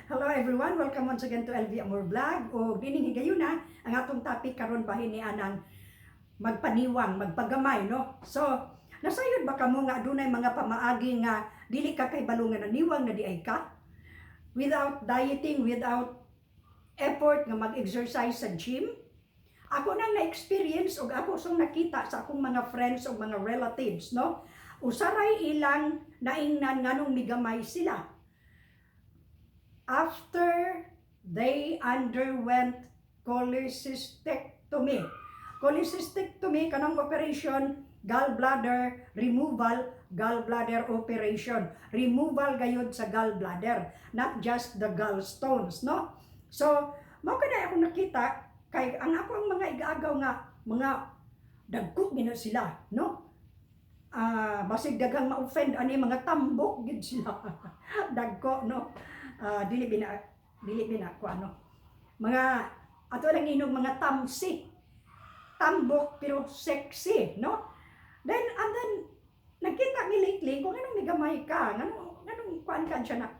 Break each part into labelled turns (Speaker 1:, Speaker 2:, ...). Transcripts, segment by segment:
Speaker 1: Hello everyone, welcome once again to LV Amor Vlog. O dining higayuna, ang atong topic karon bahin ni anang magpaniwang, magpagamay, no? So, nasayod ba kamo nga adunay mga pamaagi nga dili ka kay nga naniwang na diay ka? Without dieting, without effort nga mag-exercise sa gym? Ako nang na-experience og ako song nakita sa akong mga friends o mga relatives, no? Usaray ilang naingnan nganong migamay sila after they underwent cholecystectomy. Cholecystectomy, kanang operation, gallbladder removal, gallbladder operation. Removal gayud sa gallbladder, not just the gallstones, no? So, mao kana akong nakita kay ang ako ang mga igaagaw nga mga dagko gina sila, no? Ah, basig daghang ma-offend ani, mga tambok gid sila. Dagko, no? Ah, dili bina ko ano. Mga ato lang inog mga tamsi. Tambok pero sexy, no? Then and then nagkita mi lately kung anong migamay ka, nganong kuan ka siya na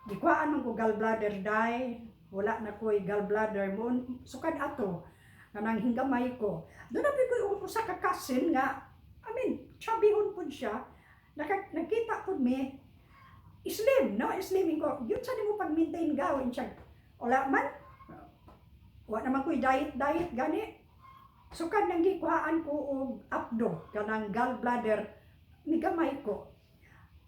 Speaker 1: gikuhaan man ko gallbladder dai, wala na ko'y gallbladder mo sukad ato kanang hinggamay ko. Doon na ko usa ka cousin nga, I mean, chubbyhon pud siya. Nagkita pud mi, slim, no? Slim ko. Yun sa nimo pag-maintain gawin siya. Wala man. Wa naman ko'y diet diet gani. Sukad nang gikuhaan ko og apdo kanang gallbladder, migamay ko.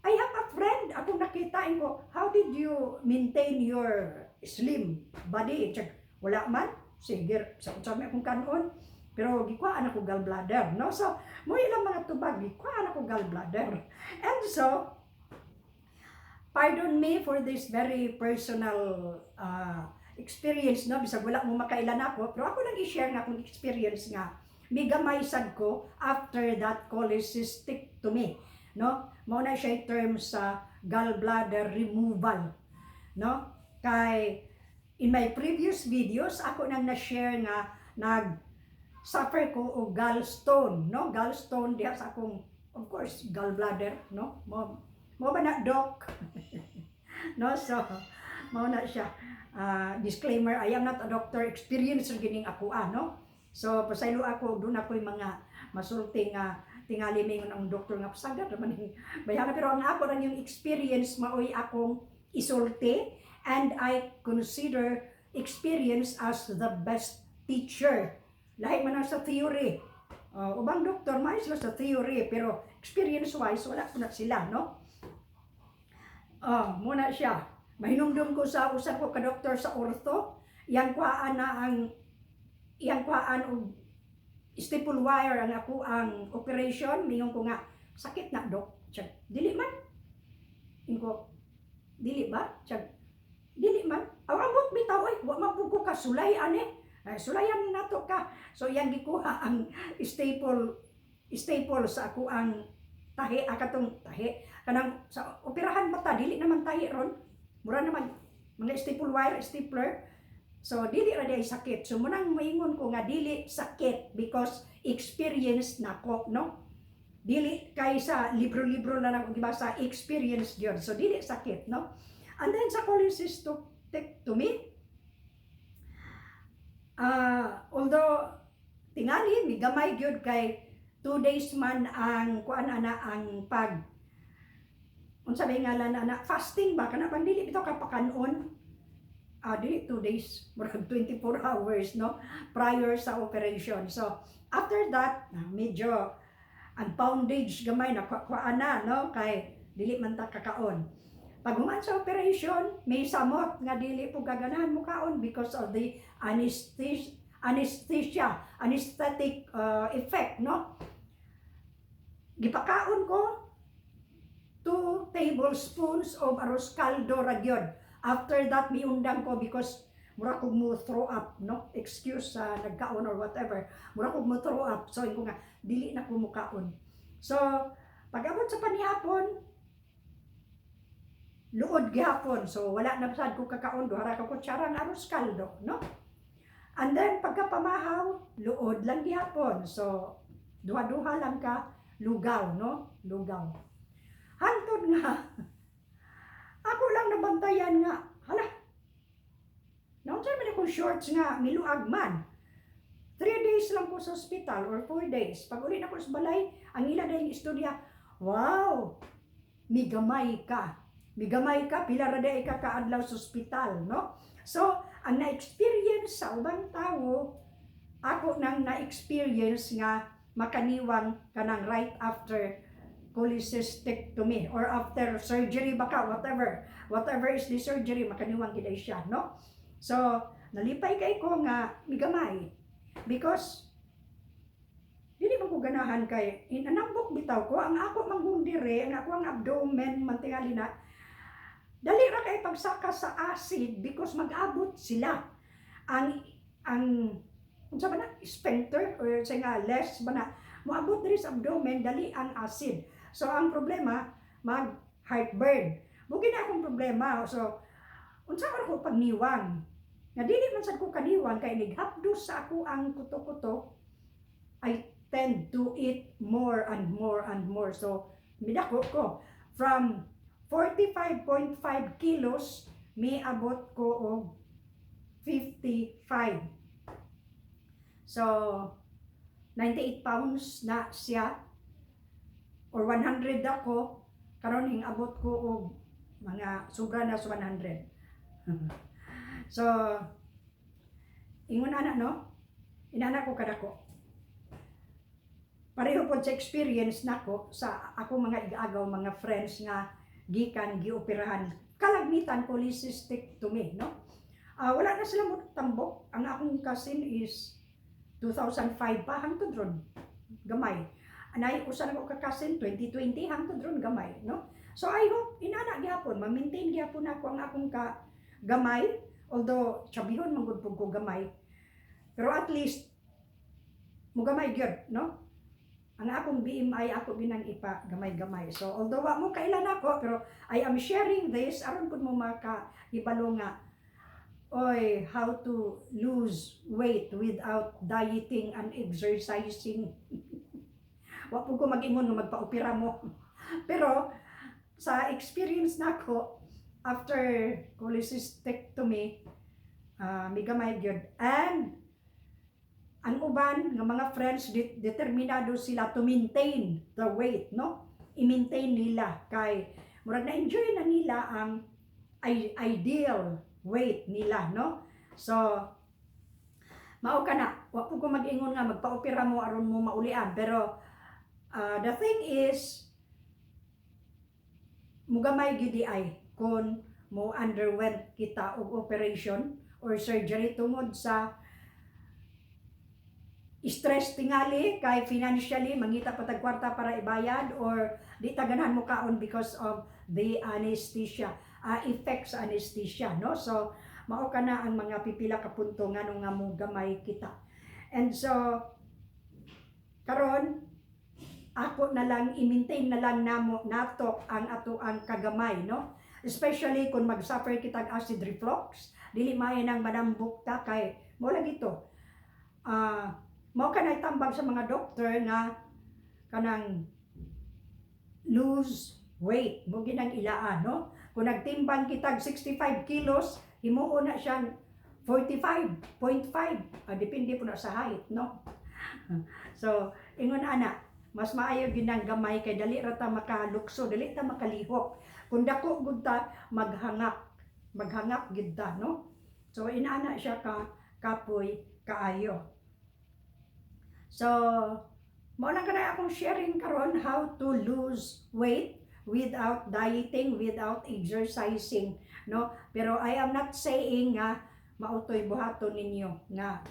Speaker 1: I have a friend, akong nakita ko, "How did you maintain your slim body?" Check, wala man. Sige, sa akong kanon. Pero gikuhaan ako gallbladder, no? So, mo ilang mga tubag, gikuhaan ako gallbladder. And so, pardon me for this very personal experience, no? Bisag wala mo makailan ako, pero ako lang i-share nga akong experience nga migamay sad ko after that cholecystectomy, no? Mao na siya term sa gallbladder removal, no? Kay in my previous videos ako nang na-share nga nag suffer ko og gallstone, no? Gallstone diha sa akong, of course, gallbladder, no? Mo ba na, doc, no? So mao na siya. Ah, disclaimer, I am not a doctor, experience ra gining ako, ah, no? So pasaylo ako doon ako'y mga masulti nga tingali mingon ang doktor nga pasagad naman ning bayana, pero ang ako lang yung experience maoy akong isulti and I consider experience as the best teacher. Lahi man ang sa theory. Ubang doktor maayo sila sa theory, pero experience wise wala po na sila, no? Oh, muna siya. Mahinumdum ko sa usa ko ka doktor sa ortho, iyang kuhaan na ang iyang kuhaan og staple wire ang ako ang operation, mingon ko nga, "Sakit na, dok?" Siya, "Dili man." Inko, "Dili ba?" Siya, "Dili man." Aw, ambot bitaw oy, wa man pud ko kasulay ani. Ay, sulayan nato ka. So iyang gikuha ang staple staple sa ako ang tahi, akatong tahi kanang sa operahan ba ta, dili naman tahi ron, mura naman mga staple wire, stapler. So dili ra diay sakit. So munang moingon ko nga dili sakit because experience nako, no? Dili kay sa libro-libro na lang gibasa, experience gyud. So dili sakit, no? And then sa cholecystectomy, ah, although tingali migamay gyud kay 2 days man ang kuan ana, ang pag unsa ba ngalan ana, fasting ba kana bang dili bitaw ka pakanon, ah, dili 2 days, murag 24 hours, no, prior sa operation. So after that, ah, medyo ang poundage gamay na kuan na, no, kay dili man ta kakaon. Pag human sa operation, may samot nga dili po gaganahan mo kaon because of the anesthesia anesthetic effect, no? Gipakaon ko 2 tablespoons of arroz caldo ra gyud. After that, miundang ko because mura kog mo throw up, no? Excuse sa nagkaon or whatever. Mura kog mo throw up. So ingon ko nga dili na ko mukaon. So pag abot sa panihapon, luod gihapon. So wala na sad ko kakaon, duha ra ka kutsara nga arroz caldo, no? And then pagkapamahaw, luod lang gihapon. So duha-duha lang ka lugaw, no? Lugaw. Hantod nga ako lang nabantayan nga, hala, akong shorts nga miluag man. 3 days lang ko sa ospital or 4 days. Pag uli na ko sa balay, ang ila dayong istorya, "Wow, migamay ka. Migamay ka, pila ra diay ka kaadlaw sa ospital," no? So, ang na-experience sa ubang tawo, ako nang na-experience nga makaniwang kanang right after cholecystectomy or after surgery baka, whatever. Whatever is the surgery, makaniwang gid ay siya, no? So, nalipay kay ko nga migamay because dili man ko ganahan kay inanambok bitaw ko ang ako manggong dire, ang ako ang abdomen man tingali na dali ra kay pagsaka sa acid because mag-abot sila ang unsa ba na sphincter or sa nga less ba na moabot diri sa abdomen, dali ang acid. So ang problema, mag heartburn. Bugi na akong problema. So unsa man ako pagniwang nga dili man sad ko kaniwang kay nighapdos sa ako ang kuto-kuto. I tend to eat more and more and more. So midako ko from 45.5 kilos, miabot ko og 55. So 98 pounds na siya or 100 ako karon, hingabot ko og mga sobra na sa 100. So ingon ana, no, inana ko kadako. Pareho pod sa experience nako sa ako mga igaagaw, mga friends nga gikan gioperahan kalagmitan cholecystectomy, no? Wala na sila mo tambok. Ang akong cousin is 2005 pa, hangtod ron gamay. Anay usa na ko ka cousin, 2020, hangtod ron gamay, no? So I hope inana gyapon ma-maintain gyapon ako ang akong ka gamay, although chubbyhon man gud pud ko gamay, pero at least mugamay gyud, no? Ang akong BMI ako ginang ipa gamay-gamay. So although wa mo kailan ako, pero I am sharing this aron pud mo makahibalo nga oy, how to lose weight without dieting and exercising. Wa pud ko mag-ingon nga magpa-opera mo, pero sa experience nako after cholecystectomy, migamay gyud. And ang uban nga mga friends, determinado sila to maintain the weight, no? I-maintain nila kay murag na-enjoy na nila ang ideal weight nila, no? So mao ka na, wa po ko mag-ingon nga magpa-opera mo aron mo maulian, pero the thing is mugamay gyud ay kung mo underwent kita og operation or surgery tungod sa stress tingali kay financially mangita pa tag kwarta para ibayad or di ta ganahan mo kaon because of the anesthesia, effects sa anesthesia, no? So mao kana ang mga pipila ka punto ngano nga mo gamay kita. And so karon ako na lang i-maintain na lang namo nato ang ato ang kagamay, no? Especially kung mag-suffer kitag acid reflux, dili maayo nang manambok ta kay mo lang ito. Mao kanay tambag sa mga doktor nga kanang lose weight mo ginang ilaan, no? Kung nagtimbang kitag 65 kilos, himuon na siyang 45.5. Depende po na sa height, no? So ingon ana, mas maayo ginang gamay kay dali ra ta makalukso, dali ta makalihok. Kung dako gud ta, maghangak maghangak gid ta, no? So inana siya ka kapoy kaayo. So mao lang kanay akong sharing karon, how to lose weight without dieting, without exercising, no? Pero I am not saying nga mautoy buhaton ninyo nga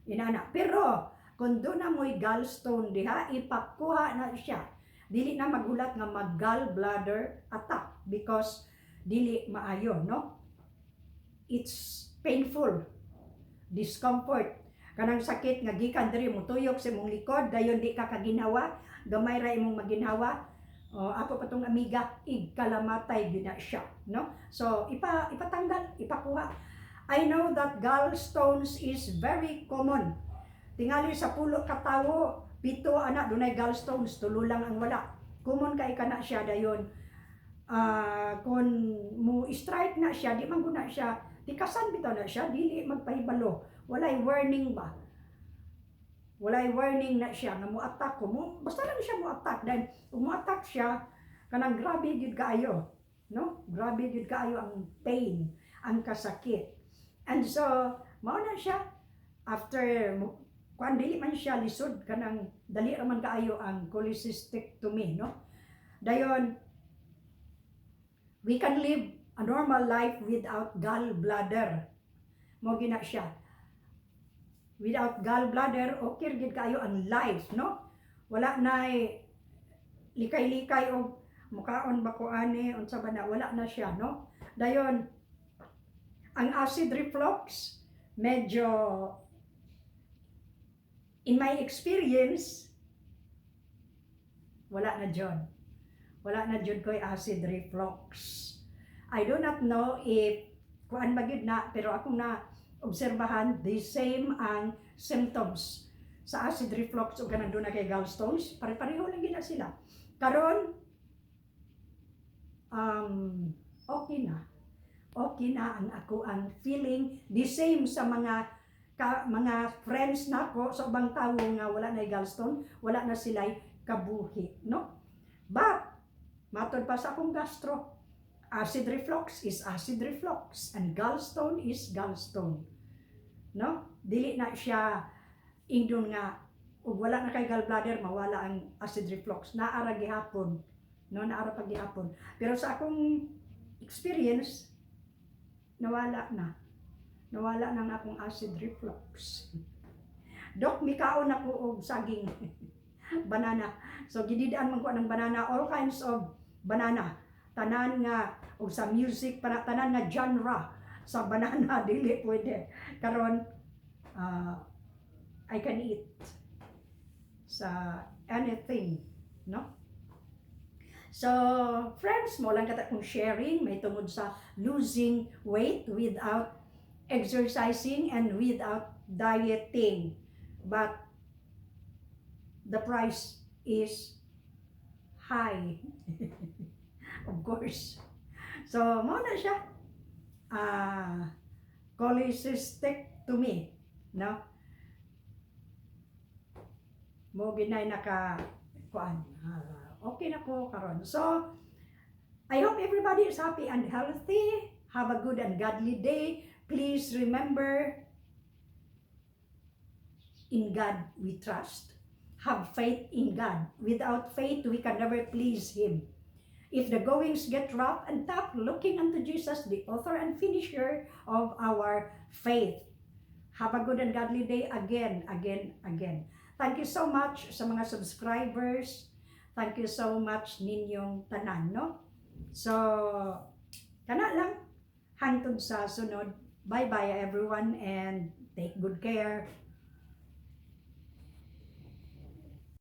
Speaker 1: inana. Pero kung duna mo'y gallstone diha, ipakuha na siya. Dili na magulat nga mag gallbladder attack because dili maayo, no? It's painful, discomfort. Kanang sakit nga gikan diri motuyok sa imong likod, dayon di ka kaginhawa, gamay ra imong maginhawa. O, ako pa tong amiga, igkalamatay gyud na siya, no? So ipatanggal, ipakuha. I know that gallstones is very common. Tingali sa 10 ka tawo, 7 ana dunay gallstones, 3 lang ang wala. Common kay kana siya dayon. Kung mo strike na siya, di man gud na siya Tikasan bitaw na siya, dili magpahibalo. Walay warning ba? Walay warning na siya nga mo-attack ko. Mo, basta lang siya mo-attack. Then, ug mo-attack siya, kanang grabe gyud kaayo. No? Grabe gyud kaayo ang pain, ang kasakit. And so, mao na siya. After, kuan, dili man siya lisod, kanang dali ra man kaayo ang cholecystectomy, no? Dayon, we can live a normal life without gallbladder. Mao gina siya. Without gallbladder, okay gid kaayo ang life, no? Wala na likay-likay og mukaon ba ko ani, unsa ba na, wala na siya, no? Dayon, ang acid reflux, medyo, in my experience, wala na jud. Wala na jud ko'y acid reflux. I do not know if kuan ba gyud na, pero akong na obserbahan, the same ang symptoms sa acid reflux ug kanang duna kay gallstones, pare-pareho lang gyud na sila. Karon okay na. Okay na ang ako ang feeling, the same sa mga friends nako, sa ubang tawo nga wala na gallstone, wala na sila'y kabuhi, no? But matod pa sa akong gastro, acid reflux is acid reflux and gallstone is gallstone. No? Dili na siya ingdon nga ug wala na kay gallbladder mawala ang acid reflux. Naara gihapon. No, naara pa gihapon. Pero sa akong experience, nawala na. Nawala na ang akong acid reflux. Dok, mikaon ako og saging, banana. So gididaan man ko ng banana, all kinds of banana. Tanan nga og sa music para tanan nga genre sa banana, dili pwede. Karon I can eat sa anything, no? So, friends, mao lang kata kong sharing may tungod sa losing weight without exercising and without dieting. But the price is high, of course. So, mao na siya. Cholecystectomy, no? Mao ginay naka kuan. Okay na ko karon. So, I hope everybody is happy and healthy. Have a good and godly day. Please remember, in God we trust. Have faith in God. Without faith, we can never please Him. If the goings get rough and tough, looking unto Jesus, the author and finisher of our faith. Have a good and godly day again, again, again. Thank you so much sa mga subscribers. Thank you so much ninyong tanan, no? So, kana lang. Hangtod sa sunod. Bye-bye, everyone, and take good care.